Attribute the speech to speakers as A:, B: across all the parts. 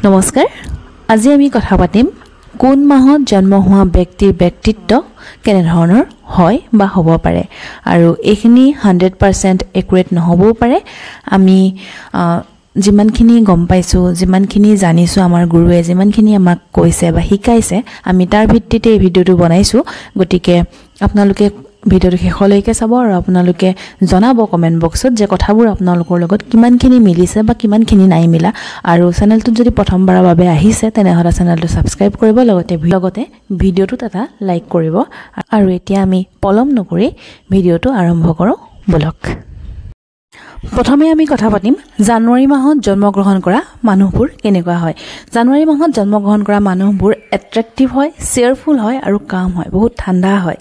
A: নমস্কাৰ, আজি আমি কথা পাতিম কোন মাহত জন্ম হোৱা ব্যক্তিৰ ব্যক্তিত্ব কেনেধৰণৰ হয় বা হ'ব পাৰে। আৰু এইখিনি 100% একুৰেট নহ'বও পাৰে। আমি যিমানখিনি গম পাইছোঁ, যিমানখিনি জানিছোঁ, আমাৰ গুৰুৱে যিমানখিনি আমাক কৈছে বা শিকাইছে, আমি তাৰ ভিত্তিতে এই ভিডিঅ'টো বনাইছোঁ। গতিকে আপোনালোকে ভিডিঅ'টো শেষলৈকে চাব আৰু আপোনালোকে জনাব কমেণ্ট বক্সত যে কথাবোৰ আপোনালোকৰ লগত কিমানখিনি মিলিছে বা কিমানখিনি নাই মিলা। আৰু চেনেলটোত যদি প্ৰথমবাৰৰ বাবে আহিছে, তেনেহ'লে চেনেলটো ছাবস্ক্ৰাইব কৰিব, লগতে ভিডিঅ'টোত এটা লাইক কৰিব। আৰু এতিয়া আমি পলম নকৰি ভিডিঅ'টো আৰম্ভ কৰোঁ ব'লক। প্ৰথমে আমি কথা পাতিম জানুৱাৰী মাহত জন্মগ্ৰহণ কৰা মানুহবোৰ কেনেকুৱা হয়। জানুৱাৰী মাহত জন্মগ্ৰহণ কৰা মানুহবোৰ এট্ৰেক্টিভ হয়, চেয়াৰফুল হয় আৰু কাম হয়, বহুত ঠাণ্ডা হয়,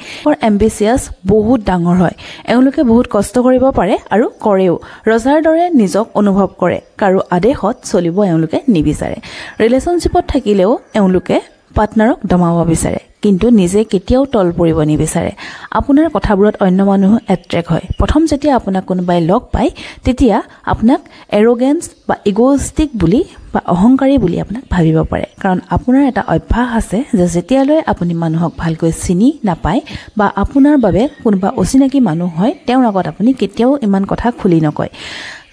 A: এম্বিচিয়াছ বহুত ডাঙৰ হয়। এওঁলোকে বহুত কষ্ট কৰিব পাৰে আৰু কৰেও। ৰজাৰ দৰে নিজক অনুভৱ কৰে, কাৰো আদেশত চলিব এওঁলোকে নিবিচাৰে। ৰিলেশ্যনশ্বিপত থাকিলেও এওঁলোকে পাৰ্টনাৰক দমাব বিচাৰে, কিন্তু নিজে কেতিয়াও তল পৰিব নিবিচাৰে। আপোনাৰ কথাবোৰত অন্য মানুহ এট্ৰেক্ট হয়। প্ৰথম যেতিয়া আপোনাক কোনোবাই লগ পায়, তেতিয়া আপোনাক এৰ'গেঞ্চ বা ইগ'ষ্টিক বুলি বা অহংকাৰী বুলি আপোনাক ভাবিব পাৰে। কাৰণ আপোনাৰ এটা অভ্যাস আছে যে যেতিয়ালৈ আপুনি মানুহক ভালকৈ চিনি নাপায় বা আপোনাৰ বাবে কোনোবা অচিনাকি মানুহ হয়, তেওঁৰ আগত আপুনি কেতিয়াও ইমান কথা খুলি নকয়।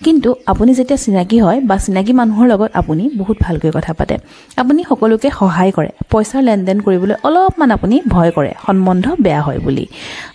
A: কিন্তু আপুনি যেতিয়া চিনাকি হয় বা চিনাকি মানুহৰ লগত আপুনি বহুত ভালকৈ কথা পাতে, আপুনি সকলোকে সহায় কৰে। পইচাৰ লেনদেন কৰিবলৈ অলপমান আপুনি ভয় কৰে, সম্বন্ধ বেয়া হয় বুলি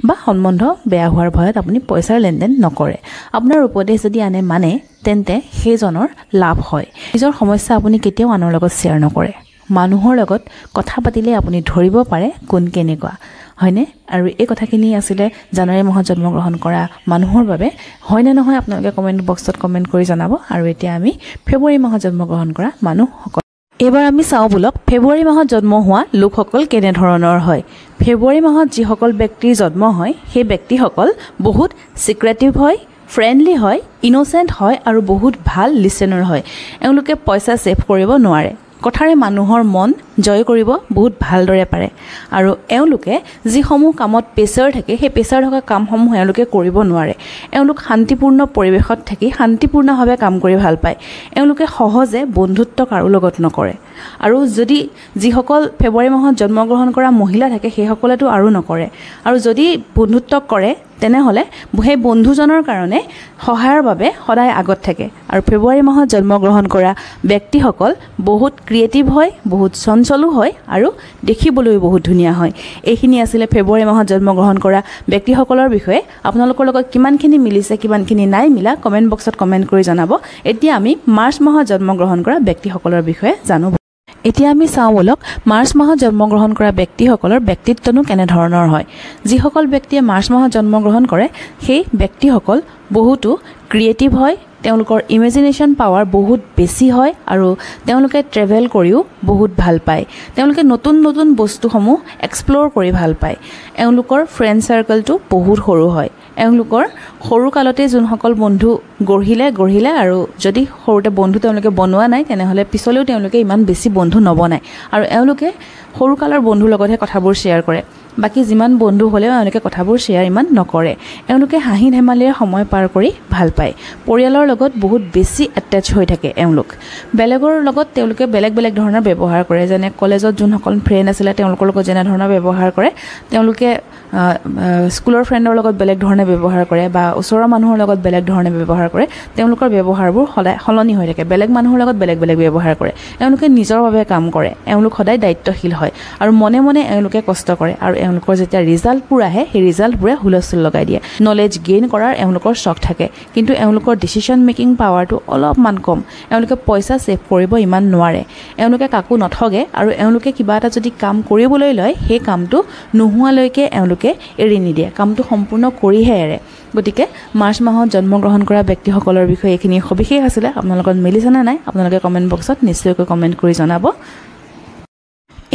A: বা সম্বন্ধ বেয়া হোৱাৰ ভয়ত আপুনি পইচাৰ লেনদেন নকৰে। আপোনাৰ উপদেশ যদি আনে মানে, তেন্তে সেইজনৰ লাভ হয়। নিজৰ সমস্যা আপুনি কেতিয়াও আনৰ লগত শ্বেয়াৰ নকৰে। মানুহৰ লগত কথা পাতিলে আপুনি ধৰিব পাৰে কোন কেনেকুৱা, হয়নে? আৰু এই কথাখিনি আছিলে জানুৱাৰী মাহত জন্মগ্ৰহণ কৰা মানুহৰ বাবে। হয়নে নহয় আপোনালোকে কমেণ্ট বক্সত কমেণ্ট কৰি জনাব। আৰু এতিয়া আমি ফেব্ৰুৱাৰী মাহত জন্মগ্ৰহণ কৰা মানুহসকল এইবাৰ আমি চাওঁ বোলক, ফেব্ৰুৱাৰী মাহত জন্ম হোৱা লোকসকল কেনেধৰণৰ হয়। ফেব্ৰুৱাৰী মাহত যিসকল ব্যক্তিৰ জন্ম হয়, সেই ব্যক্তিসকল বহুত চিক্ৰেটিভ হয়, ফ্ৰেণ্ডলি হয়, ইন'চেণ্ট হয় আৰু বহুত ভাল লিচেনাৰ হয়। এওঁলোকে পইচা ছেভ কৰিব নোৱাৰে, কথাৰে মানুহৰ মন জয় কৰিব বহুত ভালদৰে পাৰে। আৰু এওঁলোকে যিসমূহ কামত প্ৰেছাৰ থাকে, সেই প্ৰেছাৰ থকা কামসমূহ এওঁলোকে কৰিব নোৱাৰে। এওঁলোক শান্তিপূৰ্ণ পৰিৱেশত থাকি শান্তিপূৰ্ণভাৱে কাম কৰি ভাল পায়। এওঁলোকে সহজে বন্ধুত্ব কাৰো লগত নকৰে। আৰু যদি যিসকল ফেব্ৰুৱাৰী মাহত জন্মগ্ৰহণ কৰা মহিলা থাকে, সেইসকলেতো আৰু নকৰে। আৰু যদি বন্ধুত্ব কৰে, তেনেহ'লে সেই বন্ধুজনৰ কাৰণে সহায়ৰ বাবে সদায় আগত থাকে। আৰু ফেব্ৰুৱাৰী মাহত জন্মগ্ৰহণ কৰা ব্যক্তিসকল বহুত ক্ৰিয়েটিভ হয়, বহুত চঞ্চলো হয় আৰু দেখিবলৈও বহুত ধুনীয়া হয়। এইখিনি আছিলে ফেব্ৰুৱাৰী মাহত জন্মগ্ৰহণ কৰা ব্যক্তিসকলৰ বিষয়ে। আপোনালোকৰ লগত কিমানখিনি মিলিছে, কিমানখিনি নাই মিলা, কমেণ্ট বক্সত কমেণ্ট কৰি জনাব। এতিয়া আমি মাৰ্চ মাহত জন্মগ্ৰহণ কৰা ব্যক্তিসকলৰ বিষয়ে জানো। এতিয়া আমি চাওঁ ব'লক, মাৰ্চ মাহত জন্মগ্ৰহণ কৰা ব্যক্তিসকলৰ ব্যক্তিত্বনো কেনেধৰণৰ হয়। যিসকল ব্যক্তিয়ে মাৰ্চ মাহত জন্মগ্ৰহণ কৰে, সেই ব্যক্তিসকল বহুতো ক্ৰিয়েটিভ হয়, তেওঁলোকৰ ইমেজিনেশ্যন পাৱাৰ বহুত বেছি হয় আৰু তেওঁলোকে ট্ৰেভেল কৰিও বহুত ভাল পায়। তেওঁলোকে নতুন নতুন বস্তুসমূহ এক্সপ্ল'ৰ কৰি ভাল পায়। এওঁলোকৰ ফ্ৰেণ্ড চাৰ্কলটো বহুত সৰু হয়। এওঁলোকৰ সৰুকালতে যোনসকল বন্ধু গঢ়িলে গঢ়িলে, আৰু যদি সৰুতে বন্ধু তেওঁলোকে বনোৱা নাই, তেনেহ'লে পিছলৈও তেওঁলোকে ইমান বেছি বন্ধু নবনায়। আৰু এওঁলোকে সৰুকালৰ বন্ধুৰ লগতহে কথাবোৰ শ্বেয়াৰ কৰে, বাকী যিমান বন্ধু হ'লেও এওঁলোকে কথাবোৰ শ্বেয়াৰ ইমান নকৰে। এওঁলোকে হাঁহি ধেমালিৰে সময় পাৰ কৰি ভাল পায়। পৰিয়ালৰ লগত বহুত বেছি এটেচ হৈ থাকে এওঁলোক। বেলেগৰ লগত তেওঁলোকে বেলেগ বেলেগ ধৰণৰ ব্যৱহাৰ কৰে, যেনে কলেজত যোনসকল ফ্ৰেণ্ড আছিলে, তেওঁলোকৰ লগত যেনেধৰণৰ ব্যৱহাৰ কৰে, তেওঁলোকে স্কুলৰ ফ্ৰেণ্ডৰ লগত বেলেগ ধৰণে ব্যৱহাৰ কৰে বা ওচৰৰ মানুহৰ লগত বেলেগ ধৰণে ব্যৱহাৰ কৰে। তেওঁলোকৰ ব্যৱহাৰবোৰ সদায় সলনি হৈ থাকে, বেলেগ মানুহৰ লগত বেলেগ বেলেগ ব্যৱহাৰ কৰে। এওঁলোকে নিজৰ বাবে কাম কৰে, এওঁলোক সদায় দায়িত্বশীল হয় আৰু মনে মনে এওঁলোকে কষ্ট কৰে। আৰু এওঁলোকৰ যেতিয়া ৰিজাল্টবোৰ আহে, সেই ৰিজাল্টবোৰে হুলস্থুল লগাই দিয়ে। নলেজ গেইন কৰাৰ এওঁলোকৰ চখ থাকে, কিন্তু এওঁলোকৰ ডিচিশ্যন মেকিং পাৱাৰটো অলপমান কম। এওঁলোকে পইচা ছেভ কৰিব ইমান নোৱাৰে, এওঁলোকে কাকো নঠগে আৰু এওঁলোকে কিবা এটা যদি কাম কৰিবলৈ লয়, সেই কামটো নোহোৱালৈকে এওঁলোকে এৰি নিদিয়ে, কামটো সম্পূৰ্ণ কৰিহে এৰে। গতিকে মাৰ্চ মাহত জন্মগ্ৰহণ কৰা ব্যক্তিসকলৰ বিষয়ে এইখিনি সবিশেষ আছিলে। আপোনালোকৰ মিলিছেনে নাই, আপোনালোকে কমেণ্ট বক্সত নিশ্চয়কৈ কমেণ্ট কৰি জনাব।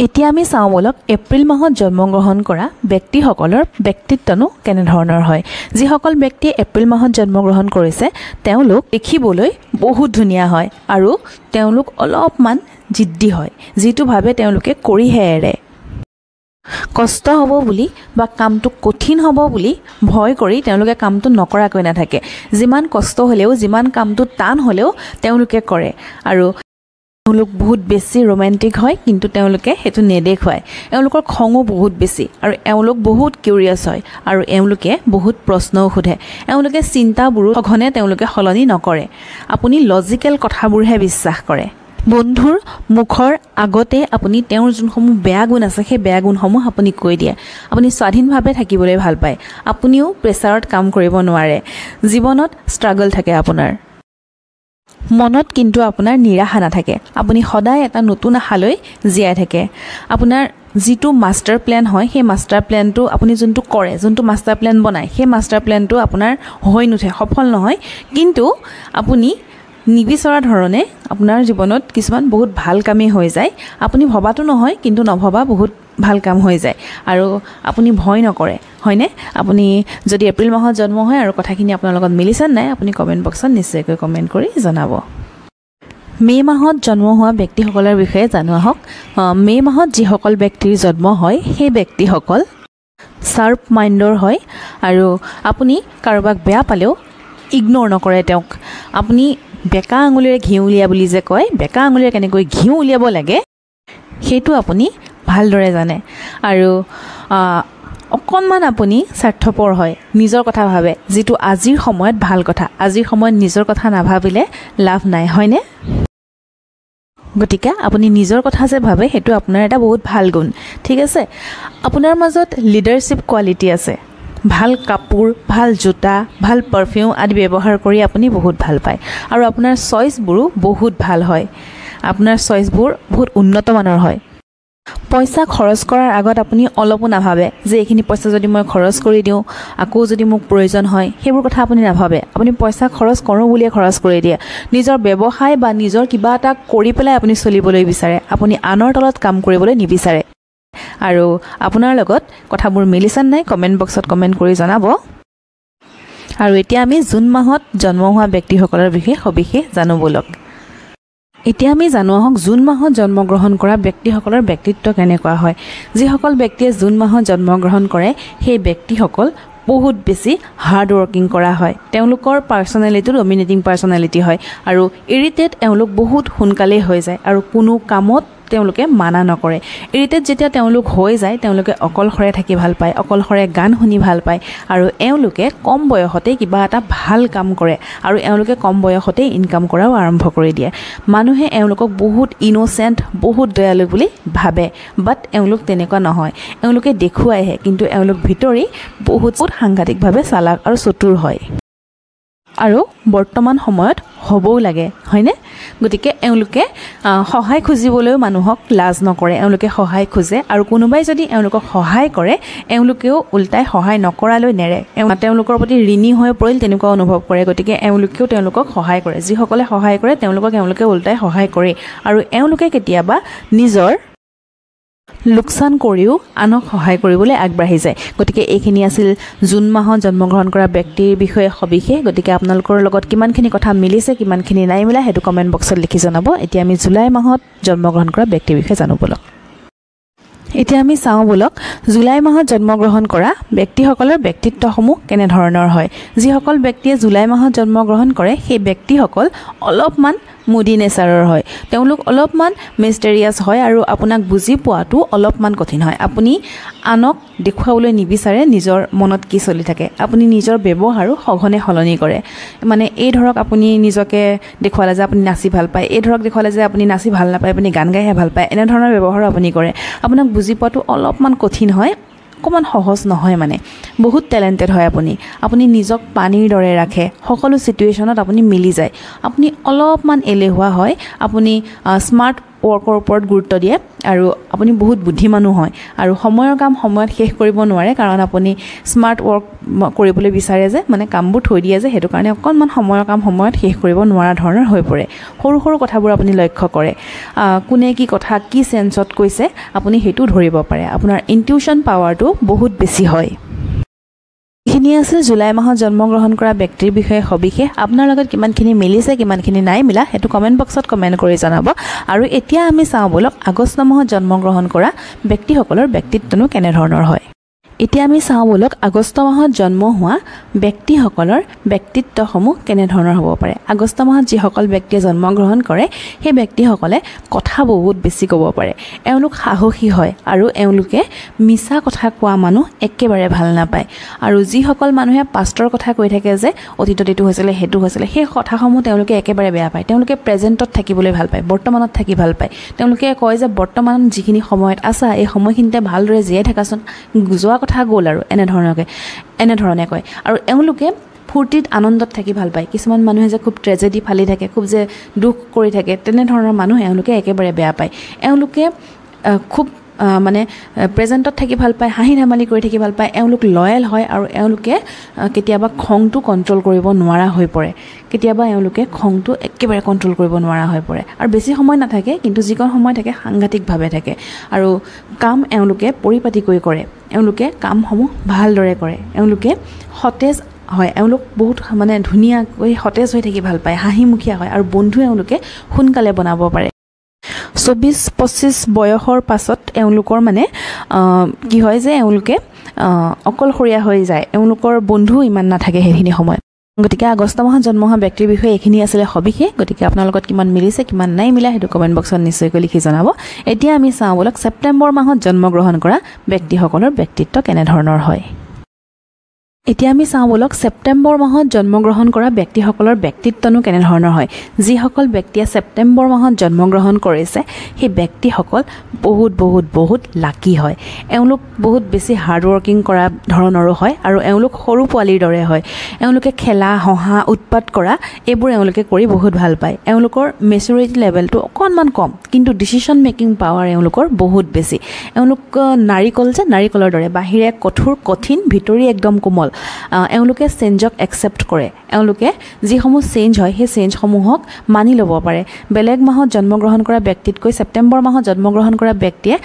A: এতিয়া আমি চাওঁ ব'লক, এপ্ৰিল মাহত জন্মগ্ৰহণ কৰা ব্যক্তিসকলৰ ব্যক্তিত্বনো কেনেধৰণৰ হয়। যিসকল ব্যক্তিয়ে এপ্ৰিল মাহত জন্মগ্ৰহণ কৰিছে, তেওঁলোক দেখিবলৈ বহুত ধুনীয়া হয় আৰু তেওঁলোক অলপমান জিদ্দী হয়, যিটো ভাবে তেওঁলোকে কৰিহে এৰে। কষ্ট হ'ব বুলি বা কামটো কঠিন হ'ব বুলি ভয় কৰি তেওঁলোকে কামটো নকৰাকৈ নাথাকে। যিমান কষ্ট হ'লেও, যিমান কামটো টান হ'লেও তেওঁলোকে কৰে। আৰু এওঁলোক বহুত বেছি ৰোমেণ্টিক হয়, কিন্তু তেওঁলোকে সেইটো নেদেখুৱায়। এওঁলোকৰ খঙো বহুত বেছি আৰু এওঁলোক বহুত কিউৰিয়াছ হয় আৰু এওঁলোকে বহুত প্ৰশ্নও সোধে। এওঁলোকে চিন্তাবোৰো সঘনে তেওঁলোকে সলনি নকৰে। আপুনি লজিকেল কথাবোৰহে বিশ্বাস কৰে। বন্ধুৰ মুখৰ আগতে আপুনি তেওঁৰ যোনসমূহ বেয়া গুণ আছে, সেই বেয়া গুণসমূহ আপুনি কৈ দিয়ে। আপুনি স্বাধীনভাৱে থাকিবলৈ ভাল পায়। আপুনিও প্ৰেছাৰত কাম কৰিব নোৱাৰে। জীৱনত ষ্ট্ৰাগল থাকে আপোনাৰ মনত, কিন্তু আপোনাৰ নিৰাশা নাথাকে। আপুনি সদায় এটা নতুন আশালৈ জীয়াই থাকে। আপোনাৰ যিটো মাষ্টাৰ প্লেন হয়, সেই মাষ্টাৰ প্লেনটো আপুনি যোনটো কৰে, যোনটো মাষ্টাৰ প্লেন বনায়, সেই মাষ্টাৰ প্লেনটো আপোনাৰ হৈ নুঠে, সফল নহয়, কিন্তু আপুনি নিবিচৰা ধৰণে আপোনাৰ জীৱনত কিছুমান বহুত ভাল কামেই হৈ যায়। আপুনি ভবাটো নহয়, কিন্তু নভবা বহুত ভাল কাম হৈ যায় আৰু আপুনি ভয় নকৰে, হয়নে? আপুনি যদি এপ্ৰিল মাহত জন্ম হয় আৰু কথাখিনি আপোনাৰ লগত মিলিছে নাই, আপুনি কমেণ্ট বক্সত নিশ্চয়কৈ কমেণ্ট কৰি জনাব। মে' মাহত জন্ম হোৱা ব্যক্তিসকলৰ বিষয়ে জানো আহক। মে' মাহত যিসকল ব্যক্তিৰ জন্ম হয়, সেই ব্যক্তিসকল শ্বাৰ্প মাইণ্ডৰ হয় আৰু আপুনি কাৰোবাক বেয়া পালেও ইগন'ৰ নকৰে তেওঁক। আপুনি বেকা আঙুলিৰে ঘিউ উলিয়া বুলি যে কয়, বেকা আঙুলিৰে কেনেকৈ ঘিউ উলিয়াব লাগে সেইটো আপুনি ভালদৰে জানে। আৰু অকণমান আপুনি স্বাৰ্থপৰ হয়, নিজৰ কথা ভাবে, যিটো আজিৰ সময়ত ভাল কথা। আজিৰ সময়ত নিজৰ কথা নাভাবিলে লাভ নাই, হয়নে? গতিকে আপুনি নিজৰ কথা যে ভাবে, সেইটো আপোনাৰ এটা বহুত ভাল গুণ, ঠিক আছে? আপোনাৰ মাজত লিডাৰশ্বিপ কোৱালিটি আছে। ভাল কাপোৰ, ভাল জোতা, ভাল পাৰফিউম আদি ব্যৱহাৰ কৰি আপুনি বহুত ভাল পায় আৰু আপোনাৰ চইচবোৰো বহুত ভাল হয়। আপোনাৰ চইচবোৰ বহুত উন্নত মানৰ হয়। পইচা খৰচ কৰাৰ আগত আপুনি অলপো নাভাবে যে এইখিনি পইচা যদি মই খৰচ কৰি দিওঁ, আকৌ যদি মোক প্ৰয়োজন হয়, সেইবোৰ কথা আপুনি নাভাবে। আপুনি পইচা খৰচ কৰোঁ বুলিয়ে খৰচ কৰি দিয়ে। নিজৰ ব্যৱসায় বা নিজৰ কিবা এটা কৰি পেলাই আপুনি চলিবলৈ বিচাৰে। আপুনি আনৰ তলত কাম কৰিবলৈ নিবিচাৰে। আৰু আপোনাৰ লগত কথাবোৰ মিলিছে নাই, কমেণ্ট বক্সত কমেণ্ট কৰি জনাব। আৰু এতিয়া আমি জুন মাহত জন্ম হোৱা ব্যক্তিসকলৰ বিষয়ে সবিশেষ জানো ব'লক। এতিয়া আমি জানো আহক জুন মাহত জন্মগ্ৰহণ কৰা ব্যক্তিসকলৰ ব্যক্তিত্ব কেনেকুৱা হয়। যিসকল ব্যক্তিয়ে জুন মাহত জন্মগ্ৰহণ কৰে, সেই ব্যক্তিসকল বহুত বেছি হাৰ্ড ৱৰ্কিং কৰা হয়। তেওঁলোকৰ পাৰ্চনেলিটিটো ডমিনেটিং পাৰ্চনেলিটি হয় আৰু ইৰিটেট এওঁলোক বহুত সোনকালেই হৈ যায় আৰু কোনো কামত তেওঁলোকে মানা নকৰে। ইৰিটেট যেতিয়া তেওঁলোক হৈ যায়, তেওঁলোকে অকলশৰে থাকি ভাল পায়, অকলশৰে গান শুনি ভাল পায় আৰু এওঁলোকে কম বয়সতে কিবা এটা ভাল কাম কৰে আৰু এওঁলোকে কম বয়সতেই ইনকাম কৰাও আৰম্ভ কৰি দিয়ে। মানুহে এওঁলোকক বহুত ইন'চেণ্ট, বহুত দয়ালু বুলি ভাবে, বাট এওঁলোক তেনেকুৱা নহয়। এওঁলোকে দেখুৱাইহে, কিন্তু এওঁলোক ভিতৰি বহুত সাংঘাতিকভাৱে চালাক আৰু চতুৰ হয় আৰু বৰ্তমান সময়ত হ'বও লাগে, হয়নে? গতিকে এওঁলোকে সহায় খুজিবলৈও মানুহক লাজ নকৰে। এওঁলোকে সহায় খোজে আৰু কোনোবাই যদি এওঁলোকক সহায় কৰে, এওঁলোকেও ওল্টাই সহায় নকৰালৈ নেৰে। তেওঁলোকৰ প্ৰতি ঋণী হৈ পৰিল তেনেকুৱা অনুভৱ কৰে। গতিকে এওঁলোকেও তেওঁলোকক সহায় কৰে। যিসকলে সহায় কৰে, তেওঁলোকক এওঁলোকে ওল্টাই সহায় কৰে আৰু এওঁলোকে কেতিয়াবা নিজৰ লোকচান কৰিও আনক সহায় কৰিবলৈ আগবাঢ়ি যায়। গতিকে এইখিনি আছিল জুন মাহত জন্মগ্ৰহণ কৰা ব্যক্তিৰ বিষয়ে সবিশেষ। গতিকে আপোনালোকৰ লগত কিমানখিনি কথা মিলিছে, কিমানখিনি নাই মিলা, সেইটো কমেণ্ট বক্সত লিখি জনাব। এতিয়া আমি জুলাই মাহত জন্মগ্ৰহণ কৰা ব্যক্তিৰ বিষয়ে জানো ব'লক। এতিয়া আমি চাওঁ ব'লক জুলাই মাহত জন্মগ্ৰহণ কৰা ব্যক্তিসকলৰ ব্যক্তিত্বসমূহ কেনেধৰণৰ হয়। যিসকল ব্যক্তিয়ে জুলাই মাহত জন্মগ্ৰহণ কৰে, সেই ব্যক্তিসকল অলপমান মুডি নেচাৰৰ হয়। তেওঁলোক অলপমান মিষ্টেৰিয়াছ হয় আৰু আপোনাক বুজি পোৱাটো অলপমান কঠিন হয়। আপুনি আনক দেখুৱাবলৈ নিবিচাৰে নিজৰ মনত কি চলি থাকে। আপুনি নিজৰ ব্যৱহাৰো সঘনে সলনি কৰে। মানে এই ধৰক আপুনি নিজকে দেখুৱালে যে আপুনি নাচি ভাল পায়, এই ধৰক দেখুৱালে যে আপুনি নাচি ভাল নাপায়, আপুনি গান গাইহে ভাল পায়, এনেধৰণৰ ব্যৱহাৰো আপুনি কৰে। আপোনাক বুজি পোৱাটো অলপমান কঠিন হয়, অকণমান সহজ নহয়। মানে বহুত টেলেণ্টেড হয় আপুনি। আপুনি নিজক পানীৰ দৰে ৰাখে, সকলো চিটুৱেশ্যনত আপুনি মিলি যায়। আপুনি অলপমান এলেহুৱা হয়। আপুনি স্মাৰ্ট ৱৰ্কৰ ওপৰত গুৰুত্ব দিয়ে আৰু আপুনি বহুত বুদ্ধিমানো হয় আৰু সময়ৰ কাম সময়ত শেষ কৰিব নোৱাৰে, কাৰণ আপুনি স্মাৰ্ট ৱৰ্ক কৰিবলৈ বিচাৰে যে মানে কামবোৰ থৈ দিয়ে যে, সেইটো কাৰণে অকণমান সময়ৰ কাম সময়ত শেষ কৰিব নোৱাৰা ধৰণৰ হৈ পৰে। সৰু সৰু কথাবোৰ আপুনি লক্ষ্য কৰে, কোনে কি কথা কি চেঞ্চত কৈছে আপুনি সেইটো ধৰিব পাৰে। আপোনাৰ ইনটিউশ্যন পাৱাৰটো বহুত বেছি হয়। এইখিনি আছিল জুলাই মাহত জন্মগ্ৰহণ কৰা ব্যক্তিৰ বিষয়ে সবিশেষ। আপোনাৰ লগত কিমানখিনি মিলিছে, কিমানখিনি নাই মিলা, সেইটো কমেণ্ট বক্সত কমেণ্ট কৰি জনাব। আৰু এতিয়া আমি চাওঁ ব'লক আগষ্ট মাহত জন্মগ্ৰহণ কৰা ব্যক্তিসকলৰ ব্যক্তিত্বনো কেনেধৰণৰ হয়। এতিয়া আমি চাওঁ ব'লক আগষ্ট মাহত জন্ম হোৱা ব্যক্তিসকলৰ ব্যক্তিত্বসমূহ কেনেধৰণৰ হ'ব পাৰে। আগষ্ট মাহত যিসকল ব্যক্তিয়ে জন্মগ্ৰহণ কৰে সেই ব্যক্তিসকলে কথা বহুত বেছি ক'ব পাৰে। এওঁলোক সাহসী হয় আৰু এওঁলোকে মিছা কথা কোৱা মানুহ একেবাৰে ভাল নাপায়। আৰু যিসকল মানুহে পাষ্টৰ কথা কৈ থাকে যে অতীতত এইটো হৈছিলে সেইটো হৈছিলে, সেই কথাসমূহ তেওঁলোকে একেবাৰে বেয়া পায়। তেওঁলোকে প্ৰেজেণ্টত থাকিবলৈ ভাল পায়, বৰ্তমানত থাকি ভাল পায়। তেওঁলোকে কয় যে বৰ্তমান যিখিনি সময়ত আছা এই সময়খিনিতে ভালদৰে জীয়াই থাকাচোন, যোৱা কথা গ'ল আৰু এনেধৰণে কয়। আৰু এওঁলোকে ফূৰ্তিত আনন্দত থাকি ভাল পায়। কিছুমান মানুহে যে খুব ট্ৰেজেডি ফালি থাকে, খুব যে দুখ কৰি থাকে, তেনেধৰণৰ মানুহ এওঁলোকে একেবাৰে বেয়া পায়। এওঁলোকে খুব মানে প্ৰেজেণ্টত থাকি ভাল পায়, হাঁহি ধেমালি কৰি থাকি ভাল পায়। এওঁলোক লয়েল হয় আৰু এওঁলোকে কেতিয়াবা খংটো কণ্ট্ৰল কৰিব নোৱাৰা হৈ পৰে। কেতিয়াবা এওঁলোকে খংটো একেবাৰে কণ্ট্ৰল কৰিব নোৱাৰা হৈ পৰে আৰু বেছি সময় নাথাকে, কিন্তু যিকণ সময় থাকে সাংঘাতিকভাৱে থাকে। আৰু কাম এওঁলোকে পৰিপাটিকৈ কৰে, এওঁলোকে কামসমূহ ভালদৰে কৰে, এওঁলোকে সতেজ হয়, এওঁলোক বহুত মানে ধুনীয়াকৈ সতেজ হৈ থাকি ভাল পায়, হাঁহিমুখীয়া হয় আৰু বন্ধু এওঁলোকে সোনকালে বনাব পাৰে। 24-25 বয়সৰ পাছত এওঁলোকৰ মানে কি হয় যে এওঁলোকে অকলশৰীয়া হৈ যায়, এওঁলোকৰ বন্ধু ইমান নাথাকে সেইখিনি সময়ত। গতিকে আগষ্ট মাহত জন্ম হোৱা ব্যক্তিৰ বিষয়ে এইখিনি আছিলে সবিশেষ। গতিকে আপোনাৰ লগত কিমান মিলিছে কিমান নাই মিলা সেইটো কমেণ্ট বক্সত নিশ্চয়কৈ লিখি জনাব। এতিয়া আমি চাওঁ ব'লক ছেপ্টেম্বৰ মাহত জন্মগ্ৰহণ কৰা ব্যক্তিসকলৰ ব্যক্তিত্ব কেনেধৰণৰ হয়। এতিয়া আমি চাওঁ ব'লক ছেপ্টেম্বৰ মাহত জন্মগ্ৰহণ কৰা ব্যক্তিসকলৰ ব্যক্তিত্বনো কেনেধৰণৰ হয়। যিসকল ব্যক্তিয়ে ছেপ্টেম্বৰ মাহত জন্মগ্ৰহণ কৰিছে সেই ব্যক্তিসকল বহুত বহুত বহুত লাকি হয়। এওঁলোক বহুত বেছি হাৰ্ড ৱৰ্কিং কৰা ধৰণৰো হয় আৰু এওঁলোক সৰু পোৱালিৰ দৰে হয়। এওঁলোকে খেলা, হঁহা, উৎপাত কৰা এইবোৰ এওঁলোকে কৰি বহুত ভাল পায়। এওঁলোকৰ মেচুৰিটি লেভেলটো অকণমান কম, কিন্তু ডিচিশ্যন মেকিং পাৱাৰ এওঁলোকৰ বহুত বেছি। এওঁলোক নাৰিকল যে নাৰিকলৰ দৰে, বাহিৰে কঠোৰ কঠিন, ভিতৰি একদম কোমল। এওঁলোকে চেঞ্জক একচেপ্ট কৰে, এওঁলোকে যিসমূহ চেঞ্জ হয় সেই চেঞ্জসমূহক মানি ল'ব পাৰে। বেলেগ মাহত জন্মগ্ৰহণ কৰা ব্যক্তিতকৈ ছেপ্টেম্বৰ মাহত জন্মগ্ৰহণ কৰা ব্যক্তিয়ে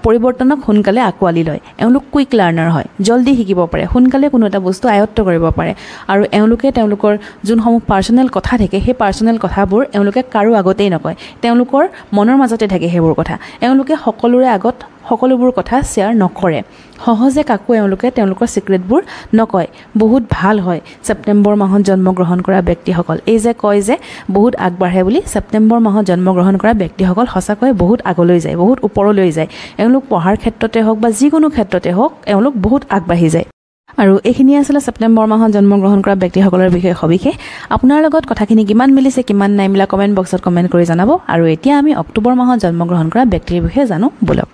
A: পৰিৱৰ্তনক সোনকালে আঁকোৱালি লয়। এওঁলোক কুইক লাৰ্ণাৰ হয়, জল্দি শিকিব পাৰে, সোনকালে কোনো এটা বস্তু আয়ত্ব কৰিব পাৰে। আৰু এওঁলোকে তেওঁলোকৰ যোনসমূহ পাৰ্চনেল কথা থাকে সেই পাৰ্চনেল কথাবোৰ এওঁলোকে কাৰো আগতেই নকয়, তেওঁলোকৰ মনৰ মাজতে থাকে সেইবোৰ কথা। এওঁলোকে সকলোৰে আগত সকলোবোৰ কথা শ্বেয়াৰ নকৰে, সহজে কাকো এওঁলোকে তেওঁলোকৰ ছিক্ৰেটবোৰ নকয়। বহুত ভাল হয় ছেপ্টেম্বৰ মাহত জন্মগ্ৰহণ কৰা ব্যক্তিসকল। এই যে কয় যে বহুত আগবাঢ়ে বুলি, ছেপ্টেম্বৰ মাহত জন্মগ্ৰহণ কৰা ব্যক্তিসকল সঁচাকৈ বহুত আগলৈ যায়, বহুত ওপৰলৈ যায়। এওঁলোক পঢ়াৰ ক্ষেত্ৰতে হওক বা যিকোনো ক্ষেত্ৰতে হওক এওঁলোক বহুত আগবাঢ়ি যায়। আৰু এইখিনিয়ে আছিলে ছেপ্টেম্বৰ মাহত জন্মগ্ৰহণ কৰা ব্যক্তিসকলৰ বিষয়ে সবিশেষ। আপোনাৰ লগত কথাখিনি কিমান মিলিছে কিমান নাই মিলা কমেণ্ট বক্সত কমেণ্ট কৰি জনাব। আৰু এতিয়া আমি অক্টোবৰ মাহত জন্মগ্ৰহণ কৰা ব্যক্তিৰ বিষয়ে জানো ব'লক।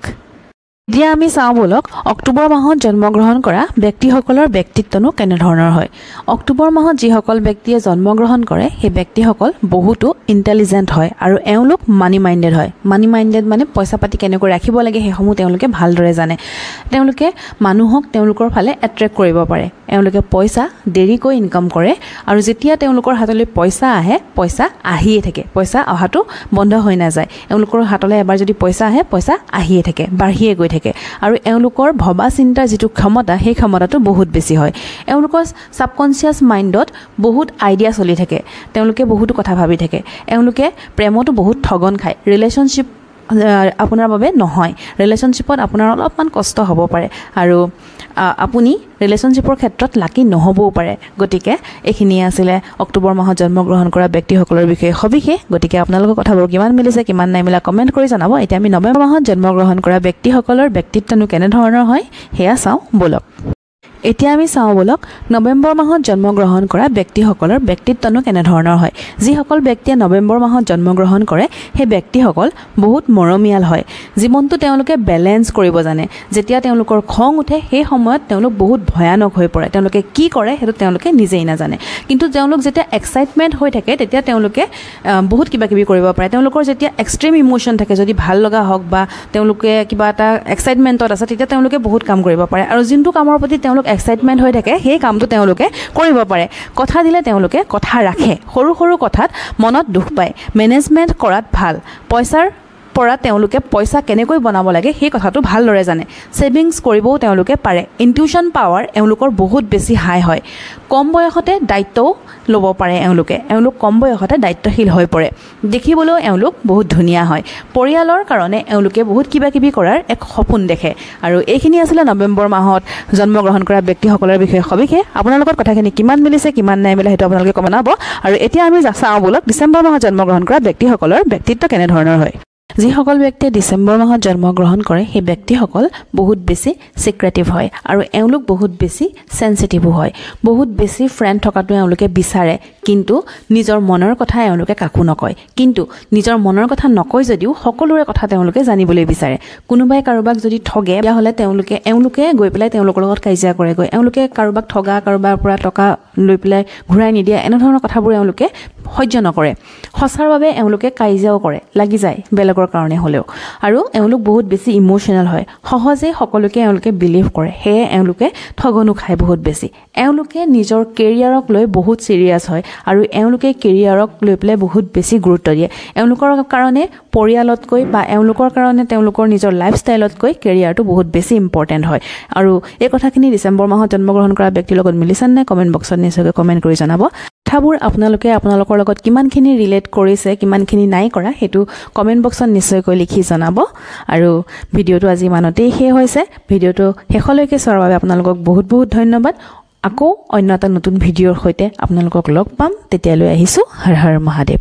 A: এতিয়া আমি চাওঁ ব'লক অক্টোবৰ মাহত জন্মগ্ৰহণ কৰা ব্যক্তিসকলৰ ব্যক্তিত্বনো কেনেধৰণৰ হয়। অক্টোবৰ মাহত যিসকল ব্যক্তিয়ে জন্মগ্ৰহণ কৰে সেই ব্যক্তিসকল বহুতো ইণ্টেলিজেণ্ট হয় আৰু এওঁলোক মানি মাইণ্ডেড হয়। মানি মাইণ্ডেড মানে পইচা পাতি কেনেকৈ ৰাখিব লাগে সেইসমূহ তেওঁলোকে ভালদৰে জানে। তেওঁলোকে মানুহক তেওঁলোকৰ ফালে এট্ৰেক্ট কৰিব পাৰে। এওঁলোকে পইচা দেৰিকৈ ইনকাম কৰে আৰু যেতিয়া তেওঁলোকৰ হাতলৈ পইচা আহে পইচা আহিয়ে থাকে, পইচা অহাটো বন্ধ হৈ নাযায়। এওঁলোকৰ হাতলৈ এবাৰ যদি পইচা আহে পইচা আহিয়ে থাকে, বাঢ়িয়ে গৈ থাকে। আৰু এওঁলোকৰ ভবা চিন্তাৰ যিটো ক্ষমতা সেই ক্ষমতাটো বহুত বেছি হয়। এওঁলোকৰ ছাবকনচিয়াছ মাইণ্ডত বহুত আইডিয়া চলি থাকে, তেওঁলোকে বহুতো কথা ভাবি থাকে। এওঁলোকে প্ৰেমতো বহুত ঠগন খায়। ৰিলেশ্যনশ্বিপ আপোনাৰ বাবে নহয়, ৰিলেশ্যনশ্বিপত আপোনাৰ অলপমান কষ্ট হ'ব পাৰে আৰু আপুনি ৰিলেশ্যনশ্বিপৰ ক্ষেত্ৰত লাকি নহ'বও পাৰে। গতিকে এইখিনিয়ে আছিলে অক্টোবৰ মাহত জন্মগ্ৰহণ কৰা ব্যক্তিসকলৰ বিষয়ে সবিশেষ। গতিকে আপোনালোকৰ কথাবোৰ কিমান মিলিছে কিমান নাই মিলা কমেণ্ট কৰি জনাব। এতিয়া আমি নৱেম্বৰ মাহত জন্মগ্ৰহণ কৰা ব্যক্তিসকলৰ ব্যক্তিত্বনো কেনেধৰণৰ হয় সেয়া চাওঁ ব'লক। এতিয়া আমি চাওঁ ব'লক নৱেম্বৰ মাহত জন্মগ্ৰহণ কৰা ব্যক্তিসকলৰ ব্যক্তিত্বনো কেনেধৰণৰ হয়। যিসকল ব্যক্তিয়ে নৱেম্বৰ মাহত জন্মগ্ৰহণ কৰে সেই ব্যক্তিসকল বহুত মৰমীয়াল হয়। জীৱনটো তেওঁলোকে বেলেঞ্চ কৰিব জানে। যেতিয়া তেওঁলোকৰ খং উঠে সেই সময়ত তেওঁলোক বহুত ভয়ানক হৈ পৰে। তেওঁলোকে কি কৰে সেইটো তেওঁলোকে নিজেই নাজানে। কিন্তু তেওঁলোক যেতিয়া এক্সাইটমেণ্ট হৈ থাকে তেতিয়া তেওঁলোকে বহুত কিবা কিবি কৰিব পাৰে। তেওঁলোকৰ যেতিয়া এক্সট্ৰিম ইম'শ্যন থাকে, যদি ভাল লগা হওক বা তেওঁলোকে কিবা এটা এক্সাইটমেণ্টত আছে, তেতিয়া তেওঁলোকে বহুত কাম কৰিব পাৰে। আৰু যোনটো কামৰ প্ৰতি তেওঁলোক এক্সাইটমেণ্ট হৈ থাকে সেই কামটো তেওঁলোকে কৰিব পাৰে। কথা দিলে তেওঁলোকে কথা ৰাখে। সৰু সৰু কথাত মনত দুখ পায়। মেনেজমেণ্ট কৰাত ভাল। পইচাৰ পৰা তেওঁলোকে পইচা কেনেকৈ বনাব লাগে সেই কথাটো ভালদৰে জানে। ছেভিংছ কৰিবও তেওঁলোকে পাৰে। ইনটিউশ্যন পাৱাৰ এওঁলোকৰ বহুত বেছি হাই হয়। কম বয়সতে দায়িত্বও ল'ব পাৰে এওঁলোকে। এওঁলোক কম বয়সতে দায়িত্বশীল হৈ পৰে। দেখিবলৈও এওঁলোক বহুত ধুনীয়া হয়। পৰিয়ালৰ কাৰণে এওঁলোকে বহুত কিবা কিবি কৰাৰ এক সপোন দেখে। আৰু এইখিনি আছিলে নৱেম্বৰ মাহত জন্মগ্ৰহণ কৰা ব্যক্তিসকলৰ বিষয়ে সবিশেষ। আপোনালোকৰ কথাখিনি কিমান মিলিছে কিমান নাই মিলা সেইটো আপোনালোকে জনাব। আৰু এতিয়া আমি চাওঁ বোলক ডিচেম্বৰ মাহত জন্মগ্ৰহণ কৰা ব্যক্তিসকলৰ ব্যক্তিত্ব কেনেধৰণৰ হয়। যিসকল ব্যক্তিয়ে ডিচেম্বৰ মাহত জন্মগ্ৰহণ কৰে সেই ব্যক্তিসকল বহুত বেছি চিক্ৰেটিভ হয় আৰু এওঁলোক বহুত বেছি চেঞ্চিটিভো হয়। বহুত বেছি ফ্ৰেণ্ড থকাটো এওঁলোকে বিচাৰে, কিন্তু নিজৰ মনৰ কথা এওঁলোকে কাকো নকয়। কিন্তু নিজৰ মনৰ কথা নকয় যদিও সকলোৰে কথা তেওঁলোকে জানিবলৈ বিচাৰে। কোনোবাই কাৰোবাক যদি ঠগে তেতিয়াহ'লে এওঁলোকে গৈ পেলাই তেওঁলোকৰ লগত কাজিয়া কৰেগৈ। এওঁলোকে কাৰোবাক ঠগা, কাৰোবাৰ পৰা টকা লৈ পেলাই ঘূৰাই নিদিয়া এনেধৰণৰ কথাবোৰ এওঁলোকে সহ্য নকৰে। সঁচাৰ বাবে এওঁলোকে কাজিয়াও কৰে, লাগি যায় বেলেগৰ কাৰণে হ'লেও। আৰু এওঁলোক বহুত বেছি ইম'শ্যনেল হয়, সহজে সকলোকে এওঁলোকে বিলিভ কৰে, সেয়ে এওঁলোকে ঠগনো খায় বহুত বেছি। এওঁলোকে নিজৰ কেৰিয়াৰক লৈ বহুত ছিৰিয়াছ হয় আৰু এওঁলোকে কেৰিয়াৰক লৈ পেলাই বহুত বেছি গুৰুত্ব দিয়ে। এওঁলোকৰ কাৰণে পৰিয়ালতকৈ বা এওঁলোকৰ কাৰণে তেওঁলোকৰ নিজৰ লাইফষ্টাইলতকৈ কেৰিয়াৰটো বহুত বেছি ইম্পৰ্টেণ্ট হয়। আৰু এই কথাখিনি ডিচেম্বৰ মাহত জন্মগ্ৰহণ কৰা ব্যক্তিৰ লগত মিলিছে নাই কমেণ্ট বক্সত নিশ্চয়কৈ কমেণ্ট কৰি জনাব। কথাবোৰ আপোনালোকে আপোনালোকৰ লগত কিমানখিনি ৰিলেট কৰিছে কিমানখিনি নাই কৰা সেইটো কমেণ্ট বক্সত নিশ্চয়কৈ লিখি জনাব। আৰু ভিডিঅ'টো আজি ইমানতেই শেষ হৈছে। ভিডিঅ'টো শেষলৈকে চোৱাৰ বাবে আপোনালোকক বহুত বহুত ধন্যবাদ। আকৌ অন্য এটা নতুন ভিডিঅ'ৰ সৈতে আপোনালোকক লগ পাম। তেতিয়ালৈ আহিছোঁ। হৰ হৰ মহাদেৱ।